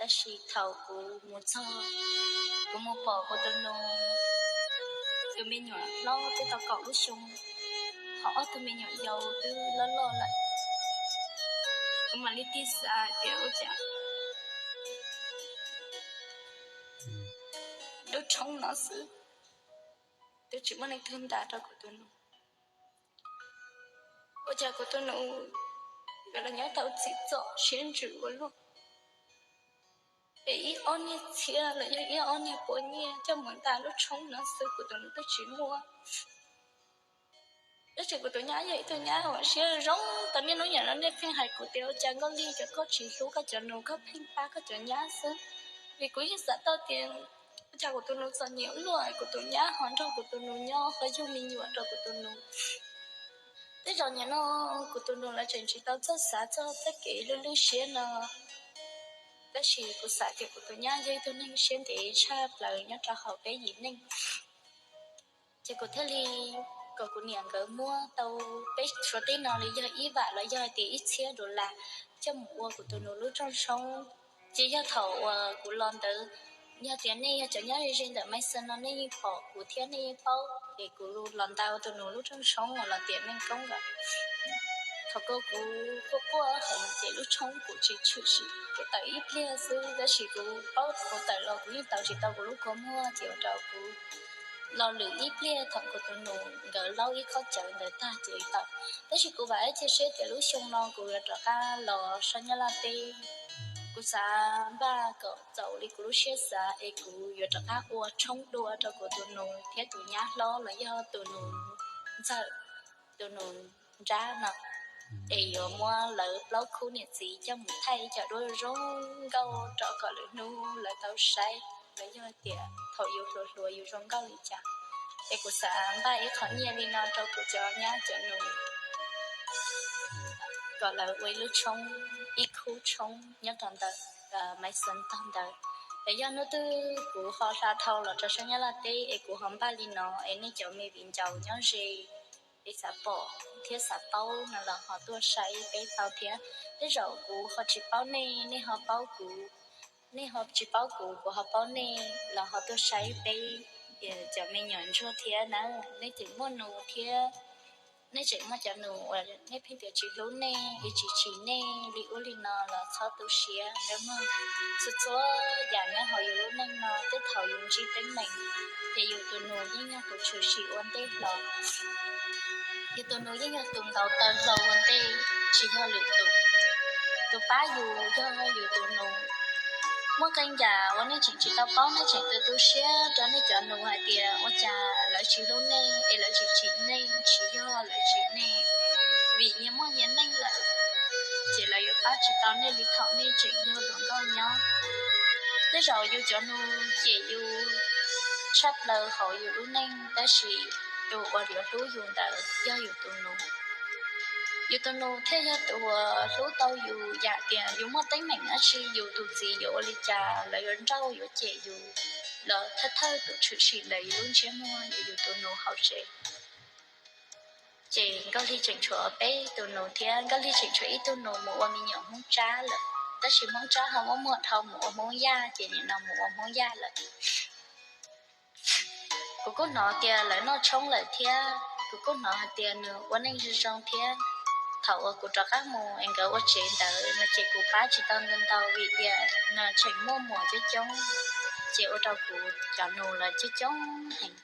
Tab sis thaum kuv mus txog, kuv mus pom kuv tus nus, tus me nyuam hlob twb tau kaum lub xyoo, ho ob tug me nyuam yau twb loj loj lawm. Kuv mam li tig xav tias ua cas lub tshoob no xwb, twb tsis muaj leej twg ntas rau kuv tus nus. Ua cas kuv tus nus yuav los nyob tau txim txom siab ntsws ua luaj, es ib ob niag txhiab los yog ib ob niag pua nyiaj coj mus ntas lub tshoob no xwb kuv tus nus twb tsis muaj. Tab sis kuv tus nyab yog ib tug nyab uas siab zoo, tau niaj hnub nyob no nej pheej hais kuv tias ua cas Nkauj Lig cov koj tsis hlub koj cov nus, koj pheej pab koj cov nyab xwb. Vim kuv yeej xav tau tias ua cas kuv tus nus txom nyem ua luaj, kuv tus nyab ho nrog kuv tus nus nyob, ho yug me nyuam rau kuv tus nus. Tej zaum nim no kuv tus nus lawv tseem tsis tau txawj xav txog txoj kev lwj lwj siab no, tab sis kuv xav tias kuv tus nyab yog ib tug neeg siab ntev tshaj plaws nyob rau hauv peb yim neej. Ces kuv thiaj li kom kuv niam nkawd muab tau peb suav teb no li yog ib vam los yog hais tias ib txhiab dollar coj mus ua kuv tus nus lub rooj tshoob. Ces yog thaum uas kuv los ntawd, yog tias nej yog cov nyob ze ze ntawm Mason no nej yeej pom kuv thiab nej yeej paub es kuv los ntas ua tus nus lub rooj tshoob uas los tiam neej koob lawm. Thaum ko kuv quaj quaj heev ces lub tshoob kuv tsis tshwm sim, kuv tawm ib pliag xwb, tab sis kuv paub kuv tawm los kuv yeej tawm tsis tau kuv lub kua muag ces ua rau kuv los lwm ib pliag thaum kuv tus nus nkawd laub ib khob cawv ntawd tag ces tawm. Tab sis kuv vam thiab cia siab tias lub xyoo no kuv yuav rov qab los sab Nyab Laj teb. Kuv xav npaj kom txaus li kuv lub siab xav es kuv yuav rov qab ua tshoob dua rau kuv tus nus thiab tus nyab hlob los yog tus nus ntxawm, tus nus nrab no, es yuav muab lawv plaub khub niam txiv coj mus thaij cov duab zoo nkauj rau kom lwm hnub lawv tau saib, los yog tias thaum yus hluas hluas yus zoo nkauj li cas. Es kuv xav npaj ib qho nyiaj li no rau kuv cov nyab cov nus kom lawv ua ib lub tshoob, ib khub tshoob nyob rau ntawm Mason tog ntawd. Es yog hnub twg kuv ho hla dhau los rau sab Nyab Laj teb es kuv ho npaj li no es nej cov me viv ncaus nyob ze es xav pom thiab xav paub no los ho tuaj saib peb tau thiab. Tej zaum kuv ho tsis paub nej, nej ho paub kuv, nej ho tsis paub kuv, kuv ho paub nej los ho tuaj saib peb cov me nyuam ntsuag thiab na. Nej tseem muaj nus thiab, nej tseem muaj cov nus uas nej pheej tias tsis hlub nej es tsis tsim nej li ub li no los txhob tu siab nawb mog. Txhua txhua yam nyob hauv yus lub neej no tej thaum yus ntsib teeb meem ces yus tus nus yeej yog tus tshwm sim ua ntej hlo. Yus tus nus yeej yog tus ntaus taw hlau ua ntej, tsis yog lwm tus. Tus pab yus yog yus tus nus. Muaj qee yam uas nej tseem tsis tau paub nej tseem tu tu siab rau nej cov nus hais tias ua cas lawv tsis hlub nej es lawv tsis tsim nej, tsis yog lawv tsim nej. Vim nyias muaj nyias neej lawm ces lawv yuav pab tsis tau nej li thaum nej tseem yog hluas nkauj nyob. Tej zaum yus cov nus cem yus tshaj plaws hauv yus lub neej, tab sis tus uas yuav hlub yus ntawd yog yus tus nus. Yus tus nus thiaj yog tus uas hlub tau yus, yam tias yus muaj teeb meem dab tsi yus tus txiv yuav ua li cas, lawv yuav nrauj yuav cem yus los thawj thawj tus tshwm sim ntawm yus lub ntsiab muag yog yus tus nus hauv tsev. Ces Nkauj Lig tseem tshuav peb tus nus thiab, Nkauj Lig tseem tshuav ib tug nus mus ua me nyuam Hmoob Tsab lawm, tab sis Hmoob Tsab ho muab muag dhau mus ua Hmoob Yaj ces nim no mus ua Hmoob Yaj lawm. Kuv kuj hnov tias lawv noj tshoob lawm thiab, kuv kuj hnov hais tias nws ua neej zoo zoo thiab. Thaum uas kuv rov qab mus es nkawd ua tsev ntawd no ces kuv pab tsis tau ntau ntau vim tias nws tseem muaj muam coob coob, ces ua rau kuv cov nus lawv coob coob heev.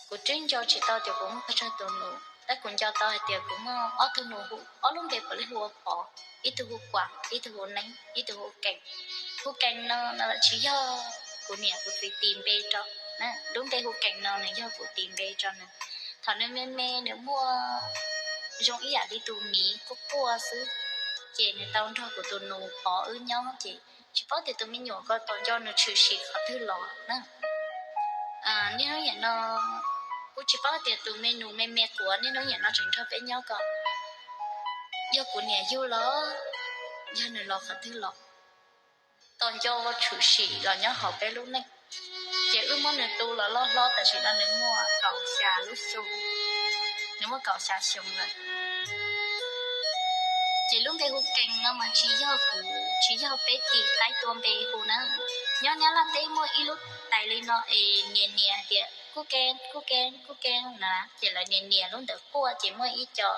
Kuv twb nco tsis tau tias kuv muaj pes tsawg tus nus, tab kuv nco tau hais tias kuv muaj ob tug nus, ob lub npe puav leej hu ua Pov, ib tug hu Kuam, ib tug hu Neeb, ib tug hu Kees. Hu Kees no no tsis yog kuv niam kuv txiv tis npe rau, lub npe hu Kees no nws yog kuv tis npe rau nws. Thaum nws me me nws muaj zoo ib yam li tus miv quaj quaj xwb, ces nws tau nrog kuv tus nus Pov wb nyob ces tsis paub tias tus me nyuam ko tom nco nws tshwm sim qhov twg los na. Niaj hnub niam no kuv tsis paub tias tus me nus me me quav niaj hnub niam no tseem nrog peb nyob ko yog kuv niam yug los yog nws los qhov twg los, tom nco tshwm sim los nyob hauv peb lub neej. Ces wb muab nws tu los loj hlob tam sim no nws muaj kaum xya lub xyoo, nws muaj kaum xya xyoo lawm. Ces lub npe hu Kees no mas tsis yog kuv tsis yog peb tis qaib tua npe hu na. Nyob Nyab Laj teb muaj ib lub tais li no es nias nias tias Kub Keeb, Kub Keeb, Kub Keeb na, ces lawv nias nias lub ntawd quaj ces muaj ib co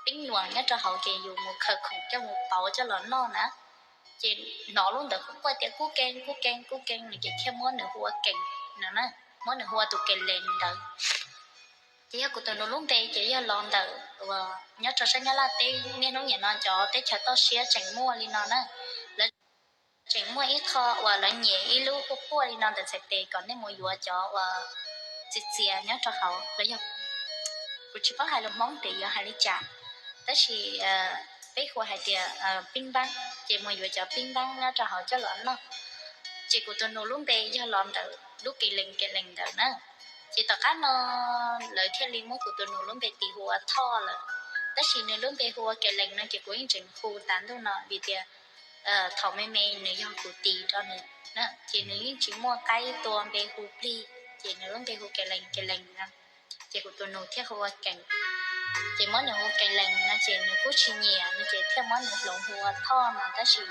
pib nuam nyob rau hauv ces yus mus khaws khoom coj mus pauv coj los noj na. Ces hnov lub ntawd quaj tias Kub Keeb, Kub Keeb, Kub Keeb no ces thiaj muab nws hu ua Kees no na, muab nws hu ua tus Kees Lees ntawd. Ces yog kuv tus nus lub npe ces yog los ntawm uas nyob rau sab Nyab Laj teb niaj hnub nim no cov teb chaws toj siab tseem muaj li no na. Lawv tseem muaj ib qho uas lawv nyem ib lub quaj quaj li no ntawm txhais tes kom nej mus yuav cov uas txias txias nyob rau hauv los yog, kuv tsis paub hais lus Hmoob tias yuav hais li cas, tab sis peb hu hais tias pib npaab, ces mus yuav cov pib npaab nyob rau hauv coj los noj. Ces kuv tus nus lub npe yog los ntawm lub Kees Lees, Kees Lees ntawd na. Ces tom qab no lawv thiaj li muab kuv tus nus lub npe tis hu ua Thoj lawm, tab sis nws lub npe hu ua Kees Lees no ces kuv yeej tseem hu tas ntuj no vim tias thaum me me nws yog kuv tis rau nws, ces nws yeej tsis muaj qaib tua npe hu plig, ces nws lub npe hu Kees Lees, Kees Lees no. Ces kuv tus nus thiaj hu ua Kees. Ces muab nws hu Kees Lees no ces nws kuj tsis nyiam no ces thiaj muab nws hloov hu ua Thoj no, tab sis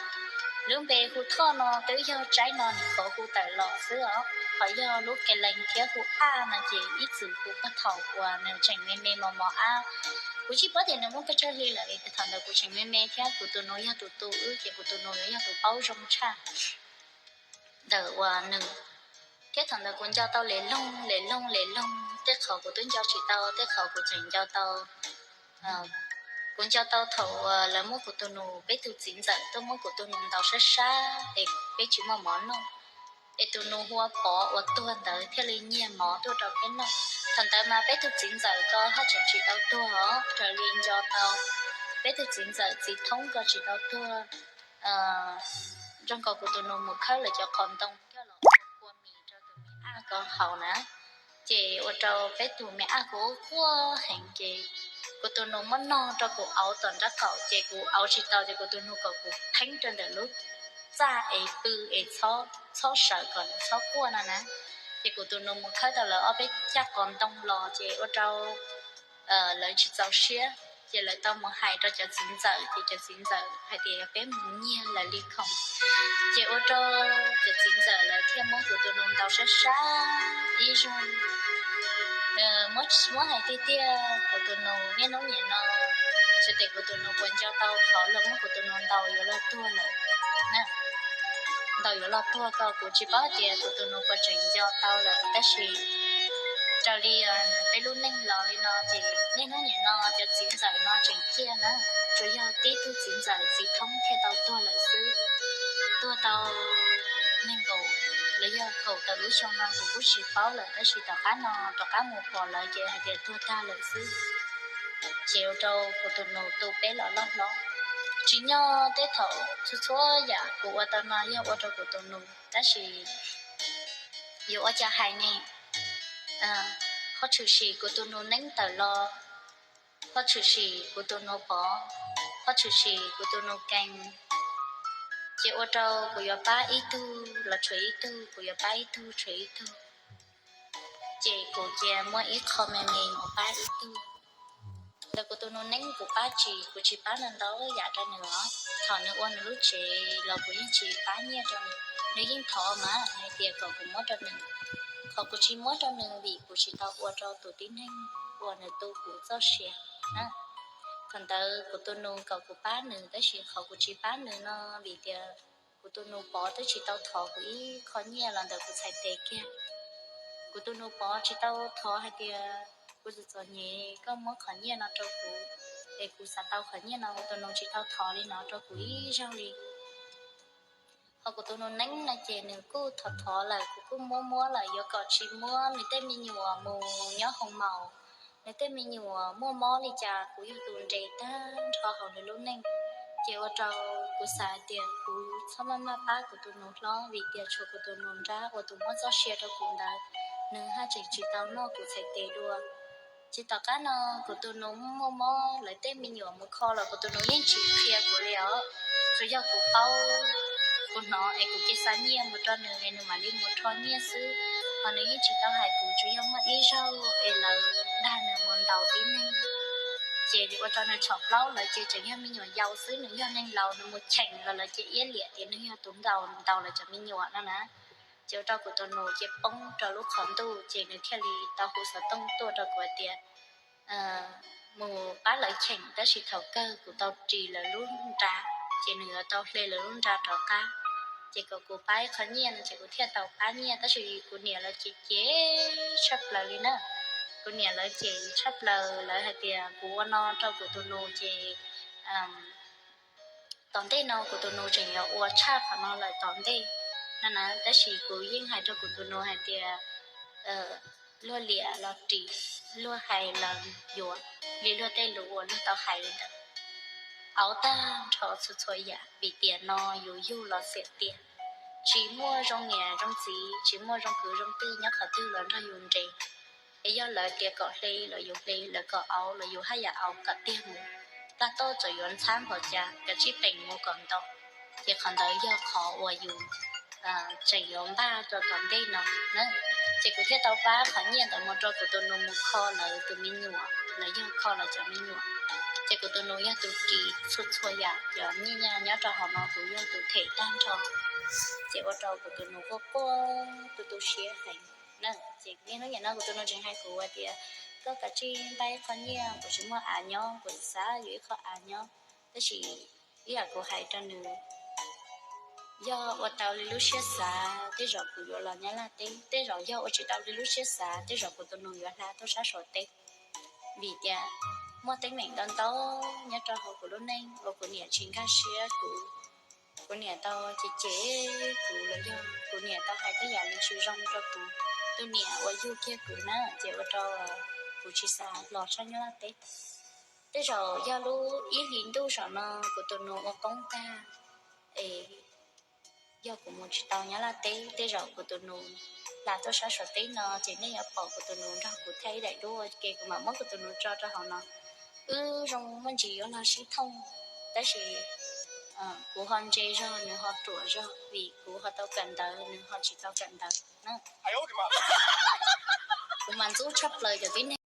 lub npe hu Thoj no twb yog tsaib no nws qhuav hu tawm los xwb os. Qhov yog lub Kees Lees thiab hu Aj no ces ib txwm hu puag thaum uas nws tseem me me mos mos ab. Kuv tsis paub tias nws muaj pes tsawg hli lawm, thaum ntawd kuv tseem me me thiab kuv tus nus yog tus tu wb ces kuv tus nus yuav yog tus paub zoo tshaj ntawm uas nws. Thiab thaum ntawd kuv nco tau le loog le loog le loog, tej qhov kuv twb nco tsis tau, tej qhov kuv tseem nco tau. Kuv nco tau thaum uas lawv muab kuv tus nus, peb tus txiv ntxawm tuaj muab kuv tus nus ntaus sab sab es peb tsis muaj mov noj, es tus nus hu ua Pov uas tuag ntawd thiaj li nyiag mov tuaj rau peb noj. Thaum ntawd mas peb tus txiv ntxawm ko haj tseem tsis tau tuag os, raws li nco tau, peb tus txiv ntxawm txiv thoob ko tsis tau tuag. Zoo nkaus kuv tus nus mus khawb lawv cov qhov ntoo coj los ua kua mis rau tus me Aj ko haus na. Ces ua rau peb tus me Aj ko quaj heev ces kuv tus nus muab nog rau kuv auv tom nrab qaum ces kuv auv tsis tau ces kuv tus nus kom kuv pheeb rau ntawm lub txaj es pw es txhob sawv kom nws txhob quaj no na. Ces kuv tus nus mus khawb tau lawv ob peb caj qhov ntoo los ces ua rau lawv tsis txaus siab, ces lawv tau mus hais rau cov txiv ntxawm ces cov txiv ntxawm hais tias yog peb mus nyiag lawv li khoom. Ces ua rau cov txiv ntxawm lawv thiaj muab kuv tus nus ntaus sab sab ib zaug. Muab hais tiag tiag kuv tus nus niaj hnub nim no, xyov tias kuv tus nus puas nco tau qhov lawv muab kuv tus nus ntaus yuav luag tuag lawm. Ntaus yuav luag tuag ko kuv tsis paub tias kuv tus nus puas tseem nco tau lawm, tab sis raws li peb lub neej los li no ces niaj hnub nim no cov txiv ntxawm no tseem ciaj na, tsuas yog tib tug txiv ntxawm txiv thoob thiaj tau tuag lawm xwb. Tuag tau nees nkaum los yog kaum tawm lub xyoo no kuv kuj tsis paub lawm, tab sis tom qab no rov qab mus pom lawv ces hais tias tuag tag lawm xwb. Ces ua rau kuv tus nus tu peb los loj hlob. Tsim nyog tej thaum txhua txhua yam kuv ua tau no yog ua rau kuv tus nus, tab sis yuav ua cas hais ne. Ho tshwm sim kuv tus nus Neeb tawm los, ho tshwm sim kuv tus nus Pov, ho tshwm sim kuv tus nus Kees. Ces ua rau kuv yuav pab ib tug los tshuav ib tug, kuv yuav pab ib tug tshuav ib tug. Ces kuv cia muab ib qho me me mus pab ib tug. Ntawm kuv tus nus Neeb kuv pab tsis, kuv tsis pab ntau ntau yam rau nws os. Thaum nws ua nws lub tsev los kuv yeej tsis pab nyiaj rau nws, nws yeej thov mas hais tias kom kuv muab rau nws. Qhov kuv tsis muab rau nws vim kuv tsis tau ua rau tus tib neeg uas nws tu kuv txoj sia na. Thaum ntawd kuv tus nus kom kuv pab nws, tab sis qhov kuv tsis pab nws no vim tias kuv tus nus Pov twb tsis tau thov kuv ib qho nyiaj los ntawm kuv txhais tes kiag. Kuv tus nus Pov tsis tau thov hais tias kuv txom txom nyem koj muab qhov nyiaj no rau kuv, es kuv xav tau qhov nyiaj no, kuv tus nus tsis tau thov li no rau kuv ib zaug li. Ho kuv tus nus Neeb no ces nws kuj thov thov lawm, kuv kuj muab muab lawm, yuav kom tsis muab nws tej me nyuam mus nyob hoo maum, nws tej me nyuam muaj mob li cas kuv yog tus nres tag nrho hauv nws lub neej. Ces ua rau kuv xav hais tias kuv txhob maj maj pab kuv tus nus hlob vim tias tshuav kuv tus nus nrab ua tus muab txoj sia rau kuv ntawd, nws haj tseem tsis tau noj kuv txhais tes dua. Ces tom qab no kuv tus nus muaj mob, lawv tej me nyuam mus kho los kuv tus nus yeej tsis qhia kuv li os. Tsuas yog kuv paub, kuv hnov es kuv cia xa nyiaj mus rau nws es nws mam li mus rho nyiaj xwb. Ho nws yeej tsis tau hais kuv, tsuas yog muaj ib zaug es lawv dag nws mus ntaus tib neeg. ces ua rau nws txhom plaub lawv ces tseem yog me nyuam yaus xwb, nws yog neeg laus nws mus cheem los lawv ces iab liam tias nws yog tus ntaus ntaus lawv cov me nyuam no na. Ces ua rau kuv tus nus ces poob rau lub qhov ntuj ces nws thiaj li tau hu xov tooj tuaj rau kuv hais tias mus pab lawv cheem, tab sis thaum kawg kuv tau ris lawv lub nra, ces nws yuav tau hle lawv lub nra rov qab. Ces kom kuv pab ib qho nyiaj no ces kuv thiaj tau pab nyiaj, tab sis kuv niam lawv ces cem tshaj plaws li na. Kuv niam lawv cem tshaj plaws, lawv hais tias kuv ua no rau kuv tus nus ces tom ntej no kuv tus nus tseem yuav ua tshaj qhov no lawm tom ntej no na. Tab sis kuv yeej hais rau kuv tus nus hais tias luag liam los ris, luag hais los yuav, li luag tej lus uas luag tau hais li ntawd. Auv tag nrho txhua txhua yam vim tias no yus yug los xiam tiag, tsis muaj zoo niam zoo txiv, tsis muaj zoo kwv zoo tij nyob qhov twg los nrog yus nres. Es yog lawv tias kom hle los yus hle, lawv kom auv los yus haj yam auv kom tiag mus. Plab toj txawm yuav ntxhab npaum cas kav tsij peem mus kom ntau. Ces qhov ntawd yog qhov uas yus tseem yuav npaj rau tom ntej no na. Ces kuv thiaj tau pab qhov nyiaj ntawd mus rau kuv tus nus mus kho lawv tus me nyuam, lawv yog kho lawv cov me nyuam. Ces kuv tus nus yog tus ris txhua txhua yam cov nyiaj nyob rau hauv no, kuv yog tus them tag nrho. Ces ua rau kuv tus nus quaj quaj tu tu siab heev na. Ces niaj hnub nim no kuv tus nus tseem hais kuv tias, koj kav tsij npaj ib qho nyiaj, kuv tsis muaj av nyob, kuv xav yuav ib qho av nyob. Tab sis ib yam kuv hais rau nws, yog ua tau li lub siab xav tej zaum kuv yuav los Nyab Laj teb, tej zaum yog ua tsis tau li lub siab xav tej zaum kuv tus nus yuav hla tuaj sab Suav teb. Vim tias muaj teeb meem ntau ntau nyob rau hauv kuv lub neej uas kuv niam tsis nkag siab kuv. Kuv niam tau cem cem kuv los yog kuv niam tau hais tej yam li tsis zoo rau kuv tus niam uas yug kiag kuv na, ces ua rau kuv tsis xav los sab Nyab Laj teb. Tej zaum yog lub ib hlis ntuj saum no kuv tus nus ua poob tag es yog kuv mus tsis tau Nyab Laj teb, tej zaum kuv tus nus hla tuaj sab Suav teb no ces nej yuav pom kuv tus nus nrog kuv thaij ib daim duab ua ke, kuv mam muab kuv tus nus tso rau hauv no. Wb zoo muaj ntsis yuav los sib thooj, tab sis kuv ho ntse zog nws ho ruam zog, vim kuv ho tau kawm ntawv nws ho tsis tau kawm ntawv na. Kuv mas ntxub tshaj plaws cov tib neeg.